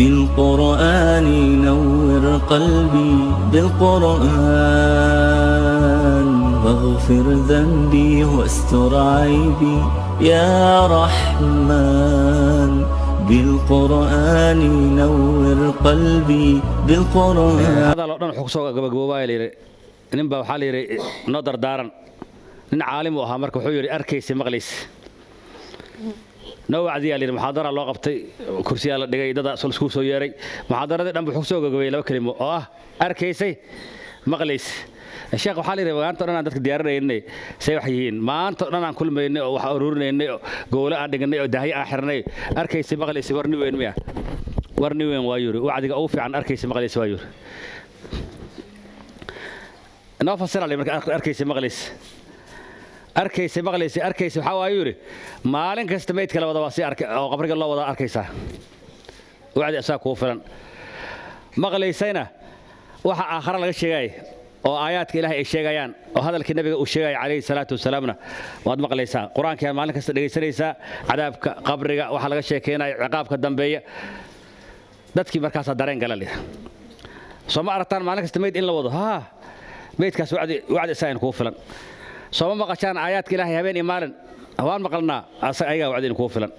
بالقرآن نور قلبي، بالقرآن واغفر ذنبي واستر عيبي يا رحمن. بالقرآن نور قلبي بالقرآن. Hadal oo dhan wuxuu kusoo gabagaboobaa la yidhi, nin baa waxaa la yidhi noo dardaaran. Nin caalim uu ahaa. Marka wuxuu yidhi: "Arkaysa, maqlaysa, noo wacdiyaa." La yidhi muxaadara loo qabtay, kursiyaa la dhigay, dada iskugu soo yeeray. Muxaadaradii dhan wuxuu kusoo gabagabeeyey laba kelimo oo ah "arkaysay, maqlaysa". Sheekh, waxaa la yidhi, maanta o dhan aan dadka diyaarinaynay, say wax yihiin, maanta o dhan aan kulmaynay oo wax uruurinaynay oo goolo aan dhignay oo daahyo aan xirnay, arkaysay, maqlaysay, war nin weyn miya? War nin weyn waa yuri. Wacdiga ugu fiican arkaysa, maqlaysa waa yuri. Noo fasira marka arkaysa, maqlaysa. Arkaysa, maqlaysa, arkaysa waxaa waayu yidhi, maalin kasta meydka la wada waa si arka oo qabriga loo wada arkaysaa, wacdi asaa kuu filan. Maqlaysayna waxa aakhara laga sheegay oo aayaadka Ilaahay ay sheegayaan oo hadalkii nabiga uu sheegaya calayhi salaatu wasalaamna waad maqlaysaa. Qur-aankaa maalin kasta dhegaysanaysaa, cadaabka qabriga waxa laga sheekeynaya, ciqaabka dambeeya. Dadkii markaasaa dareen gala leh. Soo ma aragtaan maalin kasta meyd in la wado? Haa, meydkaas wacdi, wacdi isaa in kuu filan. Sooma maqashaan aayaadka Ilaahay habeen iyo maalin? Waan maqalnaa. Ayagaa wacdi in kuu filan.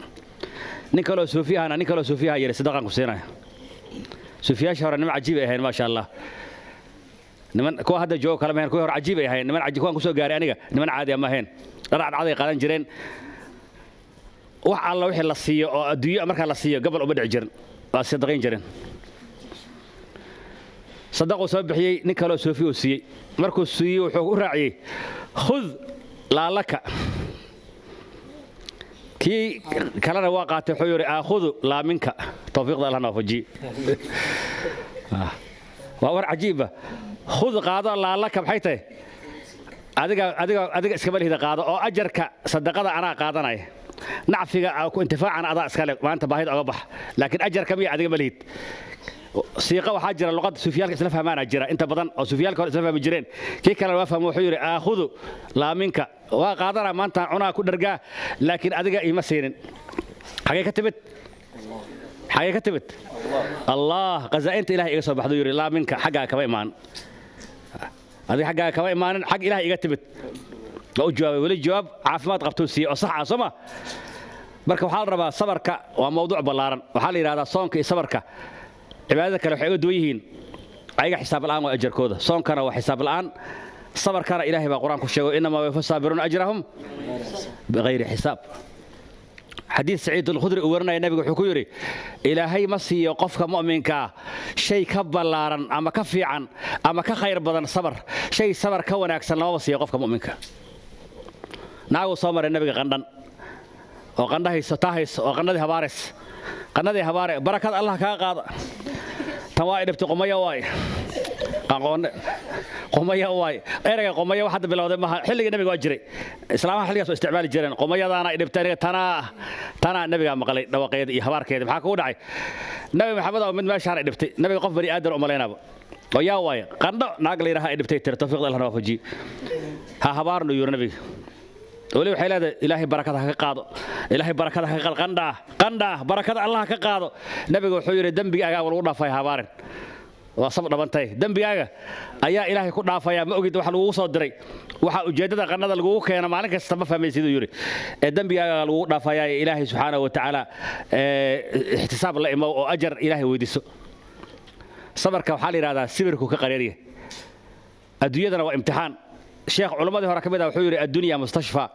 Nin kaloo suufi ahana, nin kaloo suufiyaha yidhi: "Sadaqaan ku siinaya." Suufiyaasha hore niman cajiib ay ahayn, maasha Allah. Niman kuwa hadda joogo kale ma ahayn, kuwii hore cajiib ay ahayn. Niman cajiib kuwaan kusoo gaaray aniga, niman caadi ma ahayn. Dhar cadcad ay qaadan jireen. Wax alla wixii la siiyo oo adduunyo markaa la siiyo, gabal uma dhici jirin, waa sadaqayn jireen. Sadaquu soo bixiyey, nin kaloo suufi uu siiyey. Markuu siiyey, wuxuu u raaciyey: "Khud laalaka." Kii kalena waa qaatay, wuxuu yidhi: "Aakhudu laaminka." Tawfiiqda Allah waafajiye. Waa war cajiiba. Khud, qaado, laalaka maxay tahay? Adiga, adiga, adiga iskama lihida, qaado oo ajarka sadaqada anaa qaadanaya, nacfiga ku intifaacana adaa iskale, maanta baahida oga bax, laakiin ajarka miya adiga ma lihid. Siiqa waxaa jira luqadda suufiyaalka isla fahmaana jira inta badan oo suufiyaalka hore isla fahmi jireen. Kii kalena waa fahmo, wuxuu yidhi: "Aakhudu laaminka, waa qaadanaa, maanta cunaa ku dhargaa, laakiin adiga ima siinin. Xagee ka timid? Xagee ka timid? Allah, khazaa'inta Ilahay iga soo baxduu." Yidhi: "Laaminka, xaggaa kama imaan, adiga xaggaaga kama imaanin, xag Ilahay iga timid." Waa u jawaabay, weli jawaab caafimaad qabtuu siiyey oo sax ah, soo ma? Marka waxaa la rabaa, sabarka waa mawduuc ballaaran. Waxaa la yidhahdaa soonka iyo sabarka cibaadada kale waxay uga duwan yihiin, ayaga xisaab la'aan waa ajarkooda. Soonkana waa xisaab la'aan, sabarkana Ilaahay baa Qur-aan ku sheego: "إنما يوفى الصابرون أجرهم بغير حساب." Xadiis Saciid Alkhudri uu warinaya, nabiga wuxuu ku yidhi: "Ilaahay ma siiyo qofka mu'minkaa shay ka ballaaran ama ka fiican ama ka khayr badan sabar. Shay sabar ka wanaagsan lamaba siiyo qofka mu'minka." Naaguu soo maray nabiga qandhan oo qandhahayso, taahayso oo qandhadii habaarays, qandhadii habaare: "Barakada Allah kaa qaada, tan waa idhibtay, qumaya waay, qaqoone qumaya waay." Erayga qumaya wax hadda bilowday maaha, xilligii nabiga waa jiray. Islaamaha xilligaas waa isticmaali jireen: "Qumayadaana idhibtay aniga, tanaa tanaa." Nabigaa maqlay dhawaqeeda iyo habaarkeeda. "Maxaa kugu dhacay?" "Nabi Maxamed oo mid meeshaan idhibtay." Nabiga qof bani aadan u malaynaaba oo yaa waaye. "Qandho naag la yidhaha idhibtay," tiri. Tawfiiqda Allah waafajiye. "Ha habaarno," yuri nabiga. Weli waxay leedahay: "Ilaahay barakada ha ka qaado, Ilaahay barakada ha ka qaado, qandhaa qandhaa, barakada Allah ka qaado." Nabiga wuxuu yidhi: "Dembigaaga lagu dhaafay habaarin, waa sab dhabantay, dembigaaga ayaa Ilaahay ku dhaafaya. Ma ogid waxa lagugu soo diray, waxa ujeeddada qannada lagugu keeno maalin kasta ma fahmaysid," uu yidhi, "ee dembigaaga lagugu dhaafayaa. Ilaahay subxaanahu wa tacaala ixtisaab la imow oo ajar Ilaahay weydiiso." Sabarka waxaa la yidhahdaa sibirku ka qareeriya, adduunyadana waa imtixaan. Sheekh culammadii hore ka mid ah wuxuu yidhi: "الدنيا مستشفى."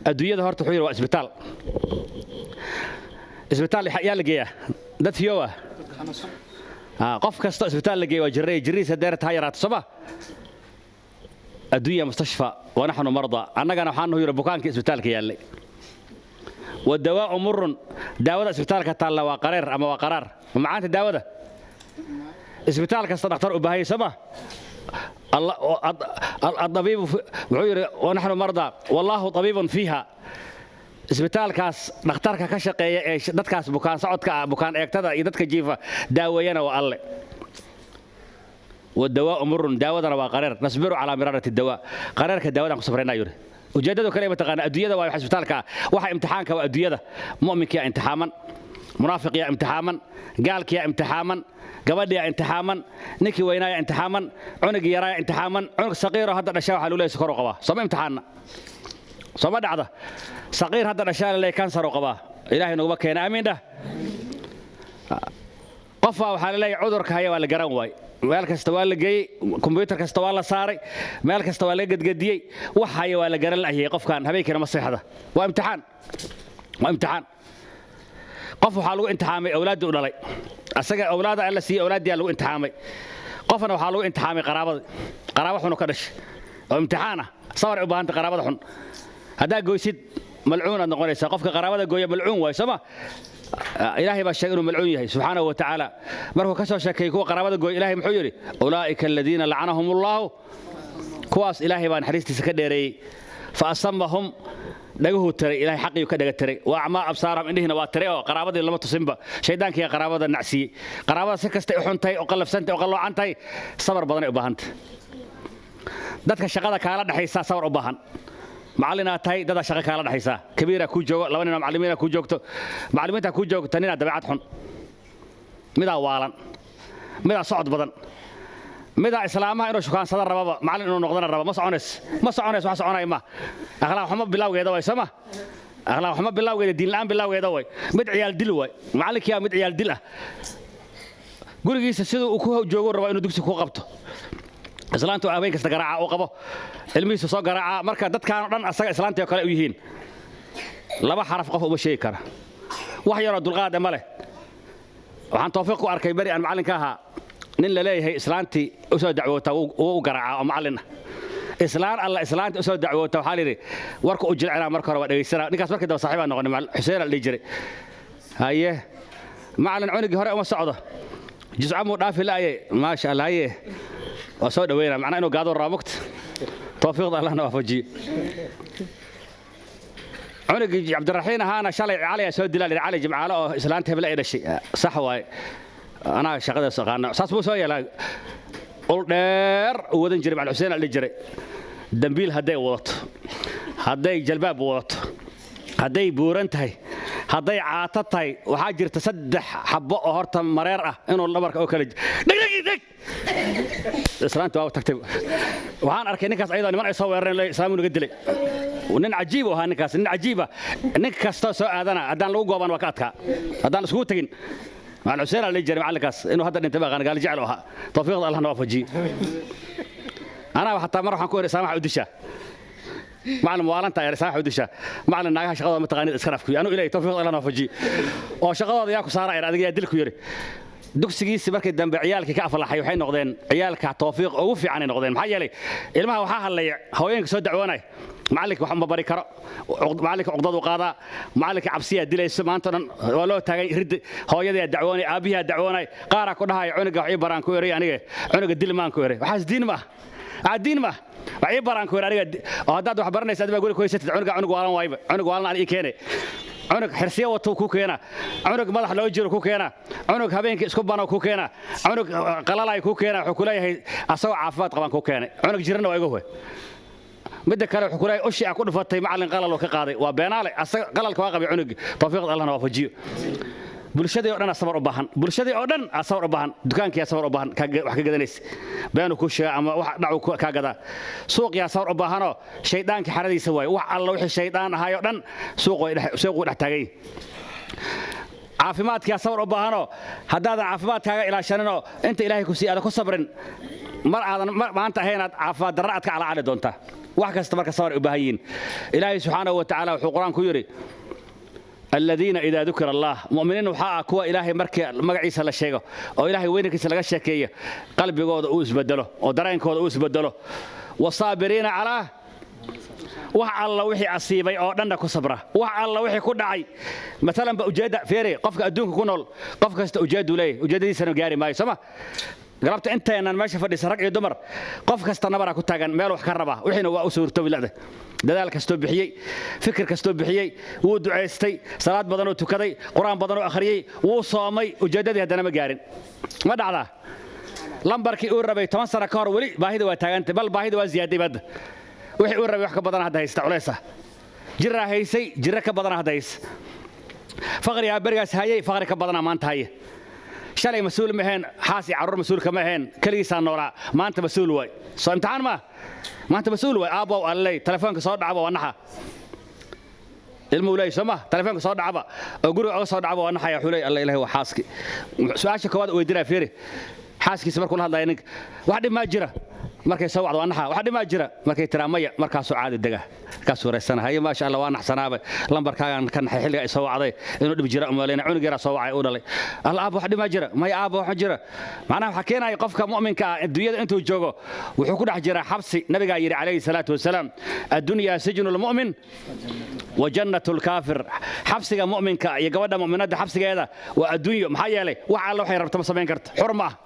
Adduunyada horta, wuxuu yidhi, waa isbitaal. Isbitaal yaa la geeyaa? Dad fiyow ah. Qof kasta isbitaal la geeya waa jirray, jirrihiisa deerta ha yaraato, soo ma? الدنيا مستشفى ونحن مرضى. Annagana waxaan yidhi bukaankii isbitaalka yaallay. والدواء مر. Daawada isbitaalka taalla waa qareer ama waa qaraar, ma macaanta daawada? Isbitaal kasta dhakhtar u baahayay, soo ma? الطبيب wuxuu yidhi: ونحن مرضى والله طبيب فيها. Isbitaalkaas dhakhtarka ka shaqeeya ee dadkaas bukaan socodka ah, bukaan eegtada iyo dadka jiifa daaweeyana waa Alle. Wadawaau murun, daawadana waa qareer. Nasbiru calaa miraarati dawaa, qareerka daawadaan ku safraynaa yuri. Ujeeddadu kale mataqaana adduunyada waa isbitaalka, waxa imtixaanka waa adduunyada. Mu'minkiyaa imtixaaman, munaafiqiyaa imtixaaman, gaalkiyaa imtixaaman, gabadhiyaa imtixaaman, ninkii weynaayaa imtixaaman, cunugii yaraayaa imtixaaman. Cunug saqiiroo hadda dhashaa waxaa lagu leeyahay sokoruu qabaa. Sooma imtixaanna? Sooma dhacda? Saqiir hadda dhashaa la leeyahay kansaruu qabaa. Ilaahay naguma keena, aamiin dhah. Qofbaa waxaa la leeyahay cudurka haya waa la garan waay, meel kasta waa la geeyey, kombiyuutar kasta waa la saaray, meel kasta waa laga gedgediyey, wax haya waa la garan la'yay. Qofkan habeenkiina ma seexda. Waa imtixaan, waa imtixaan. Qof waxaa lagu imtixaamay awlaaddii u dhalay, asaga awlaada Alla siiyey, awlaaddiyaa lagu imtixaamay. Qofna waxaa lagu imtixaamay qaraabada, qaraabo xunu ka dhashay oo imtixaan ah. Sabar ay u baahanta. Qaraabada xun haddaa goysid, malcuun aad noqonaysaa. Qofka qaraabada gooya malcuun waay, sooma? Ilaahay baa sheegay inuu malcuun yahay subxaanahu wa tacaala. Markuu ka soo sheekeeyey kuwa qaraabada gooya, Ilahay muxuu yidhi? Ulaa'ika aladiina lacanahum Allaahu, kuwaas Ilaahay baa naxariistiisa ka dheereeyey. Fa asamahum, dhaguhuu tiray, Ilahay xaqiyu ka dhaga tiray. Wa acmaa absaarahum, indhihiina waa tiray oo qaraabadii lama tusinba. Shayddaankiiya qaraabada nacsiiyey. Qaraabada si kastay u xuntahay, u qallafsantahay, u qalloocan tahay, sabar badanay u baahantay. Dadka shaqada kaala dhexaysaa sabar u baahan. Macallinaad tahay, dadaa shaqa kaala dhexaysaa, kabiiraa kuu joogo, laba ninoo macallimiina kuu joogto. Macallimiintaa kuu joogta ninaa dabeecad xun, midaa waalan, midaa socod badan, midaa islaamaha inuu shukaansada rababa, macallin inuu noqdana raba. Ma soconays, ma soconays, wax soconaya ma. Akhlaaq xumo bilawgeeda way, sooma? Akhlaaq xumo bilawgeeda, diin la'aan bilawgeeda way. Mid ciyaal dil way, macallinkiyaa mid ciyaal dil ah. Gurigiisa siduu uu ku joogo rabaa inuu dugsi ku qabto. Islaantu habeen kasta garaaca uu qabo, ilmihiisa soo garaaca. Marka dadkaan oo dhan asaga islaantii oo kale u yihiin. Laba xaraf qof uma sheegi kara, wax yaroo dulqaad ma leh. Waxaan tawfiiq ku arkay beri aan macallinka ahaa, nin la leeyahay islaantii u soo dacwoota wuu u garaacaa, oo macallin ah. Islaan alla islaantii u soo dacwoota, waxaa layidhi warka u jilcinaa, marka hore waa dhegaysanaa. Ninkaas markii dambe saaxiibaa noqonay, Macallin Xuseen la dhihi jiray. Haye macallin, cunugii hore uma socdo, jiscamuu dhaafi la'ayay. Maasha Allah, haye, waa soo dhaweynaa. Macnaa inuu gaadoo raba mugta. Tawfiiqda Allahna waafajiyo. Cunugii Cabdiraxiin ahaana shalay Cali aa soo dilaa. Cali Jimcaale oo islaanta heble ay dhashay, sax waaye, anaa shaqadaas aqaana. Saas buu soo yeelaa. Ul dheer uu wadan jiray Macalin Xuseen la dhihi jiray. Dambiil hadday wadato, hadday jalbaab wadato, hadday buuran tahay, hadday caato tahay, waxaa jirta saddex xabbo oo horta mareer ah inuu dhabarka oo kala dheg dheg. Islaanta waa tagtay. Waxaan arkay ninkaas ayadoo niman ay soo weerareen, islaamu naga dilay. Nin cajiib u ahaa ninkaas, nin cajiib ah. Nin kasta soo aadana haddaan lagu gooban waa ka adkaa, haddaan iskugu tegin. Macalin Xuseen aa la dhihi jiray macallinkaas. Inuu hadda dhintay baqaan, gaali jecel u ahaa. Tawfiiqda Allahna waafajiye. Anaa xataa mar waxaan ku iri, islaamaha u dishaa macallin, waalanta ayar, islaamaha u dishaa macallin, naagaha shaqadooda ma taqaanid, iska dhaaf. Anu Ilaahay tawfiiqda Allahna waafajiye oo shaqadooda yaa ku saara ayar, adiga yaa dil ku yiri. Dugsigiisi markii dambe ciyaalkii ka aflaxay, waxay noqdeen ciyaalka tawfiiq ugu fiicanay noqdeen. Maxaa yeelay ilmaha waxaa hadlaya haweenka soo dacwoonaya: macallinka wax ma bari karo, macallinka cuqdadu qaadaa, macallinka cabsiyaa dilayso, maanta dhan waa loo taagan riddi. Hooyadayaa dacwoonay, aabbihiyaa dacwoonay, qaaraa ku dhahaya cunuga wax ii baraan ku eray aniga, cunuga dil maan ku eray. Waxaas diin ma ah, waxaa diin ma ah. Wax ii baraan ku eray aniga oo haddaad wax baranaysa adigaa guri ku haysatid. Cunuga cunug waalan waayba, cunug waalan aan ii keenay. Cunug xirsiyo wato ku keena, cunug madax loo jiro ku keena, cunug habeenkii isku bano ku keena, cunug qalalay ku keena. Wuxuu ku leeyahay asagoo caafimaad qabaan ku keenay, cunug jirana waa iga hoy. Midda kale wuxuu ku leeyahay ushii aa ku dhufatay macallin qalal oo ka qaaday. Waa beenaale, asaga qalalka waa qabay cunugii. Tawfiiqda Allahna waafajiyo. Bulshadii oo dhan aa sabar u baahan, bulshadii oo dhan aa sabar u baahan. Dukaankii aa sabar u baahan, wax ka gadanaysa beenu ku sheega ama wax dhacu kaa gadaa. Suuqiyaa sabar u baahanoo shaydaankii xaradiisa waaye. Wax alla wixii shaydaan ahaayoo dhan suuquu dhex taagan yahay. Caafimaadkiyaa sabar u baahanoo haddaadan caafimaadkaaga ilaashaninoo inta Ilaahay ku sii aadan ku sabrin, mar aadan maanta ahaynaad caafimaad darra aad ka calaacali doontaa. Wax kasta marka sabar ay u baahan yihiin. Ilaahay subxaanahu wa tacaala wuxuu Qur-aan ku yidhi: aladiina idaa dukira Allah, mu'miniin waxaa ah kuwa Ilaahay markii magaciisa la sheego oo Ilaahay weynankiisa laga sheekeeyo, qalbigooda uu isbedelo oo dareenkooda uu isbedelo. Wasaabiriina calaa, wax alla wixii asiibay oo dhanna ku sabra, wax alla wixii ku dhacay. Maalan ba ujeedda feere, qofka adduunka ku nool, qof kasta ujeedduu leeyahay, ujeeddadiisana gaari maayo, sooma? Galabta inteenan meesha fadhisa, rag iyo dumar, qof kasta nabaraa ku taagan, meel wax ka raba, wixiina waa u suurtoobi la'da. Dadaal kastoo bixiyey, fikir kastoo bixiyey, wuu ducaystay, salaad badanoo tukaday, qur-aan badanoo akhriyey, wuu soomay, ujeeddadii haddana ma gaarin. Ma dhacdaa? Lambarkii uu rabay 10 sano ka hor weli baahida waa taagantay, bal baahida waa ziyaaday. Badda wixii uu rabay wax ka badan hadda haysta, culaysa jiraa haysay, jira ka badana hadda haysa, faqrigaa berigaas hayay, faqri ka badana maanta haya. Shalay mas-uul ma ahayn, xaas iyo carruur mas-uulka ma ahayn, keligiisaa noolaa. Maanta mas-uul waay. Soo imtixaan maa? Maanta mas-uul waay. Aabbow alley, telefoonka soo dhacaba waa naxa. Ilmuhu leey soo ma, telefoonka soo dhacaba oo guriga oga soo dhacaba waa naxaya. Wuxuu leey, "Alla ilahay, waa xaaski." Su-aasha koowaad weydiinaya, fiiri, xaaskiisa markuu la hadlaya ninka: "Wax dhib maa jira?" Markay soo wacdo waa naxa. "Wax dhib maa jira?" Markay tiraa maya, markaasuu caadi dega, markaasuu wareysana: "Haye, maasha Allah, waa naxsanaaba, lambarkaagaan ka naxay xilliga ay soo wacday, inuu dhib jira umaleyna." Cunug yaraa soo wacay uu dhalay: "Alla aaba, wax dhib maa jira?" "Maya aaba, wax ma jira." Macnaha waxaa keenaya, qofka mu'minka ah adduunyada intuu joogo wuxuu ku dhex jiraa xabsi. Nabigaa yidhi calayhi salaatu wasalaam: "الدنيا سجن المؤمن وجنة الكافر." Xabsiga mu'minka iyo gabadha mu'minadda xabsigeeda waa adduunyo. Maxaa yeelay, wax alla waxay rabto ma samayn karto, xur ma ah.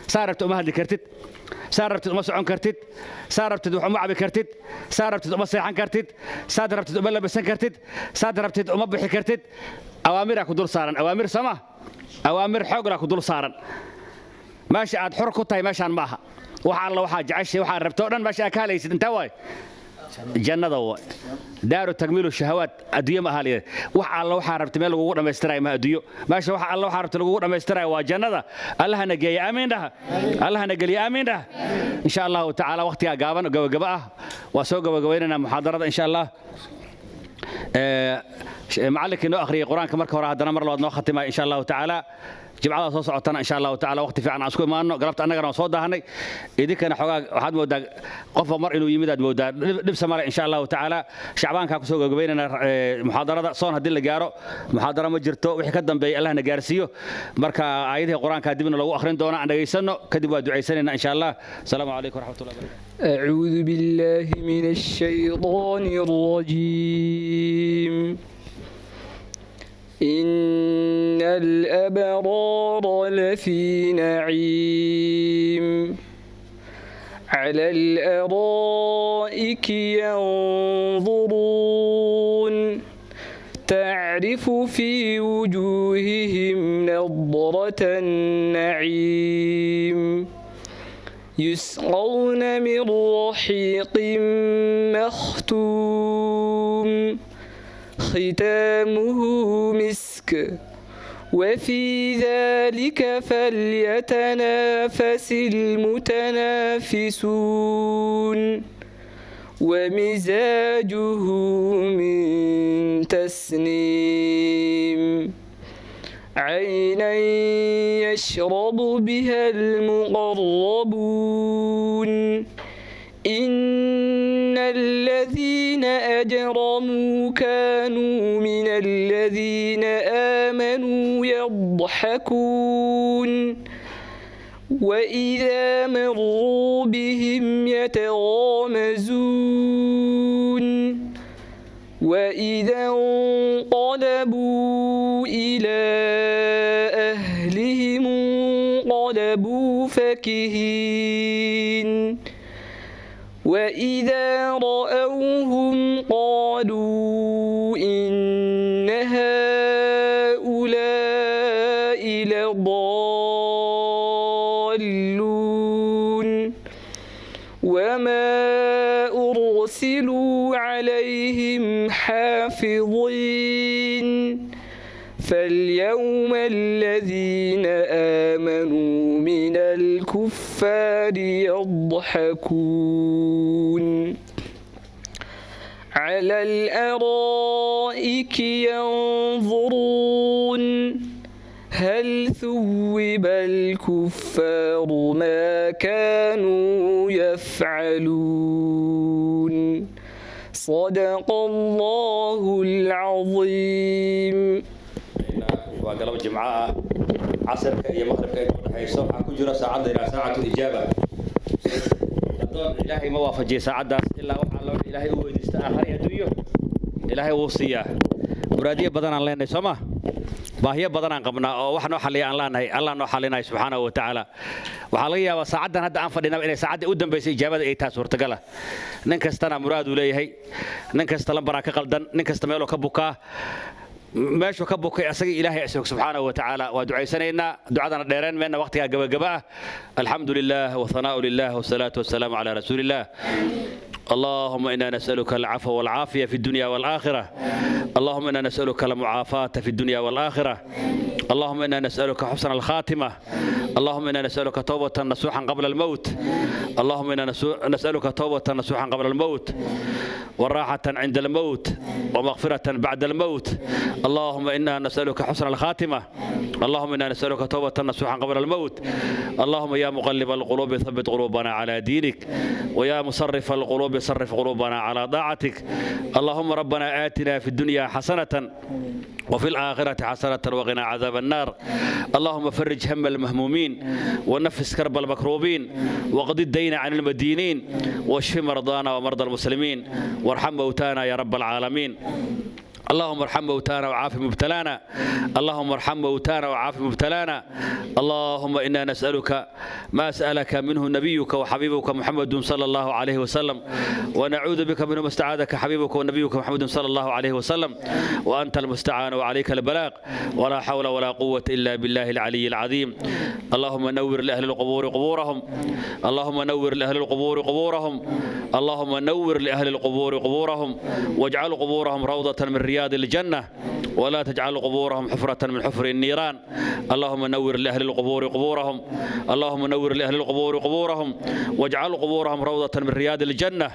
Saa rabtid uma hadli kartid, saa rabtid uma socon kartid, saa rabtid wax uma cabi kartid, saa rabtid uma seexan kartid, saad rabtid uma labisan kartid, saad rabtid uma bixi kartid. Awaamiraa ku dul saaran, awaamir sama, awaamir xooglaa ku dul saaran. Meesha aad xor ku tahay meeshaan ma aha. Wax alla waxaa jeceshay, waxaad rabto o dhan meesha aad ka halaysid intaa waay, jannada waay. دار تكميل الشهوات adduunyo ma aha layidhi. Wax alla waxaa rabtay meel lagugu dhammaystirayo ma adduunyo. Meesha wax alla waxaa rabtay lagugu dhammaystirayo waa jannada. Allahana geeya, aamiin dhaha. Allahana geliya, aamiin dhaha. Insha Allahu tacaala, waqtigaa gaaban oo gabagaba ah, waa soo gabagabaynaynaa muxaadarada insha Allah. Macallinkii noo akhriyay qur-aanka marka hore, haddana mar labaad noo khatimaya insha Allahu tacaala. Jimcada soo socotana insha Allahu tacaala waqti fiican aan isku imaano. Galabta annagana waan soo daahanay, idinkana xoogaa waxaad moodaa qofba mar inuu yimid aad moodaa. Dhibsa male. Insha Allahu tacaala Shacbaankaa kusoo gabagabaynayna muxaadarada. Soon haddii la gaaro muxaadaro ma jirto, wixii ka dambeeya Allahna gaarsiiyo. Marka aayadihii qur-aanka dibna lagu akhrin doona, aan dhegaysanno, kadib waa ducaysanayna insha Allah. Asalaamu calaykum waraxmatullahi wabarakatu. أعوذ بالله من الشيطان الرجيم. إن الأبرار لفي نعيم، على الأرائك ينظرون، تعرف في وجوههم نضرة النعيم، يسقون من رحيق مختوم، ختامه مسك، وفي ذلك فليتنافس المتنافسون، ومزاجه من تسنيم، عينا يشرب بها المقربون. إن الذين أجرموا كانوا من الذين آمنوا يضحكون، وإذا مروا بهم يتغامزون، وإذا انقلبوا إلى أهلهم انقلبوا فكهين، وإذا رأوهم قالوا إن هؤلاء لضالون، وما أرسلوا عليهم حافظين. فاليوم الذين آمنوا من الكفار يضحكون، على الأرائك ينظرون، هل ثوب الكفار ما كانوا يفعلون؟ صدق الله العظيم. Waa galab Jimco ah, casarka iyo maqribka inta udhexayso waxaa ku jira saacadda ilaa ساعة الإجابة. Adoon Ilaahay ma waafajiyay saacaddaas ilaa waxaa loo Ilaahay u weydiista aakhari adduunyo Ilaahay wuu siiyaa. Muraadiyo badanaan leenahay, soo ma? Baahiyo badanaan qabnaa oo wax noo xalliya aan laanahay, Allah noo xallinaya subxaanahu wa tacaala. Waxaa laga yaabaa saacaddan hadda aan fadhinaba inay saacadda u dambaysay ijaabada ay tahay suurtagala. Nin kastana muraaduu leeyahay, nin kasta lambaraa ka qaldan, nin kasta meeluu ka bukaa, meeshuu ka bukay asagii Ilaahay isog subxaanahu wa tacaala. Waa ducaysanaynaa, ducadana dheereen meenna, waqtigaa gabagaba ah. Alxamdu lilah wahanaa'u lilah wasalaatu wasalaamu calaa rasuuliillah. اللهم إنا نسألك العفو والعافية في الدنيا والآخرة. اللهم إنا نسألك المعافاة في الدنيا والآخرة. اللهم إنا نسألك حسن الخاتمة. اللهم إنا نسألك توبة نصوحا قبل الموت. اللهم إنا نسألك توبة نصوحا قبل الموت، وراحة عند الموت، ومغفرة بعد الموت. اللهم إنا نسألك حسن الخاتمة. اللهم إنا نسألك توبة نصوحا قبل الموت. اللهم يا مقلب القلوب ثبت قلوبنا على دينك، ويا مصرف القلوب صرف قلوبنا على طاعتك. اللهم ربنا آتنا في الدنيا حسنة وفي الآخرة حسنة وقنا عذاب النار. اللهم فرج هم المهمومين، ونفس كرب المكروبين، واقض الدين عن المدينين، واشف مرضانا ومرضى المسلمين، وارحم موتانا يا رب العالمين. اللهم ارحم موتانا وعاف مبتلانا. اللهم ارحم موتانا وعاف مبتلانا. اللهم انا نسالك ما سالك منه نبيك وحبيبك محمد صلى الله عليه وسلم، ونعوذ بك منه ما استعاذك حبيبك ونبيك محمد صلى الله عليه وسلم، وانت المستعان وعليك البلاغ، ولا حول ولا قوه الا بالله العلي العظيم. اللهم نور لاهل القبور قبورهم. اللهم نور لاهل القبور قبورهم. اللهم نور لاهل القبور قبورهم، واجعل قبورهم روضه من رياض الجنة، ولا تجعل قبورهم حفرة من حفر النيران. اللهم نور لأهل القبور قبورهم. اللهم نور لأهل القبور قبورهم، واجعل قبورهم روضة من رياض الجنة،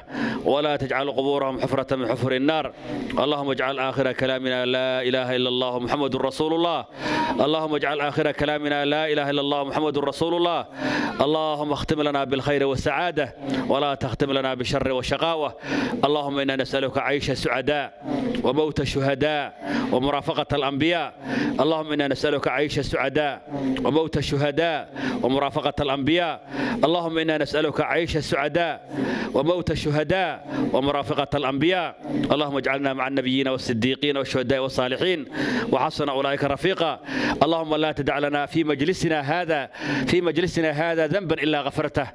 ولا تجعل قبورهم حفرة من حفر النار. اللهم اجعل آخر كلامنا لا إله إلا الله محمد رسول الله. اللهم اجعل آخر كلامنا لا إله إلا الله محمد رسول الله. اللهم اختم لنا بالخير والسعادة، ولا تختم لنا بالشر والشقاوة. اللهم إنا نسألك عيش السعداء وموت الشهداء ومرافقة الأنبياء. اللهم إنا نسألك عيش السعداء وموت الشهداء ومرافقة الأنبياء. اللهم إنا نسألك عيش السعداء وموت الشهداء ومرافقة الأنبياء. اللهم اجعلنا مع النبيين والصديقين والشهداء والصالحين، وحسن أولئك رفيقا. اللهم لا تدع لنا في مجلسنا هذا ذنبا إلا غفرته،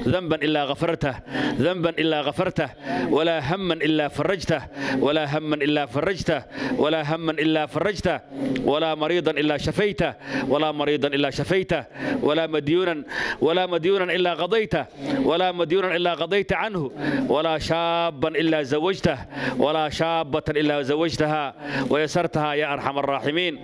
ذنبا إلا غفرته، ذنبا إلا غفرته، ولا هما إلا فرجته، ولا هما إلا فرجته، ولا هما إلا فرجته، ولا مريضا إلا شفيته، ولا مريضا إلا شفيته، ولا مديونا إلا قضيته، ولا مديونا إلا قضيت عنه، ولا شابا إلا زوجته، ولا شابة إلا زوجتها ويسرتها يا أرحم الراحمين.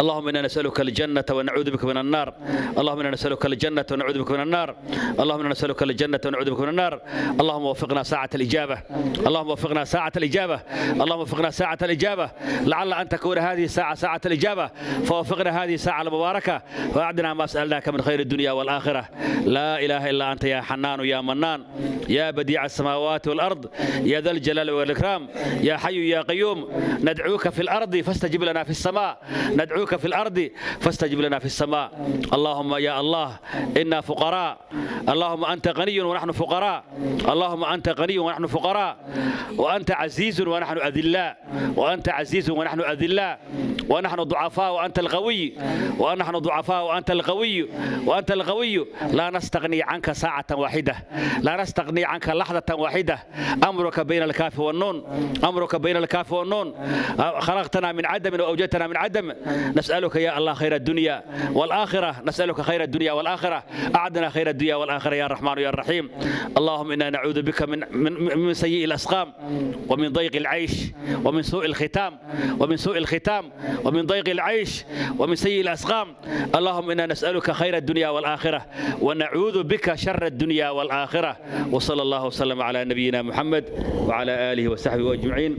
اللهم انا نسالك الجنه ونعوذ بك من النار. اللهم انا نسالك الجنه ونعوذ بك من النار. اللهم انا نسالك الجنه ونعوذ بك من النار. اللهم وفقنا ساعه الاجابه. اللهم وفقنا ساعه الاجابه. اللهم وفقنا ساعه الاجابه. لعل ان تكون هذه الساعه ساعه الاجابه، فوفقنا هذه الساعه المباركه، واعدنا ما سالناك من خير الدنيا والاخره. لا اله الا انت يا حنان يا منان، يا بديع السماوات والارض، يا ذا الجلال والاكرام، يا حي يا قيوم. ندعوك في الارض فاستجب لنا في السماء. ندعوك في الأرض فاستجب لنا في السماء. اللهم يا الله إنا فقراء. اللهم أنت غني ونحن فقراء. اللهم أنت غني ونحن فقراء، وأنت عزيز ونحن أذلاء، وأنت عزيز ونحن أذلاء، ونحن ضعفاء وأنت القوي، ونحن ضعفاء وأنت القوي، وأنت القوي. لا نستغني عنك ساعة واحدة، لا نستغني عنك لحظة واحدة. أمرك بين الكاف والنون، أمرك بين الكاف والنون. خلقتنا من عدم وأوجدتنا من عدم. نسألك يا الله خير الدنيا والآخرة. نسألك خير الدنيا والآخرة. أعدنا خير الدنيا والآخرة يا الرحمن يا الرحيم. اللهم إنا نعوذ بك من سيء الأسقام، ومن ضيق العيش، ومن سوء الختام، ومن سوء الختام، ومن ضيق العيش، ومن سيء الأسقام. اللهم إنا نسألك خير الدنيا والآخرة، ونعوذ بك شر الدنيا والآخرة. وصلى الله وسلم على نبينا محمد وعلى آله وصحبه أجمعين.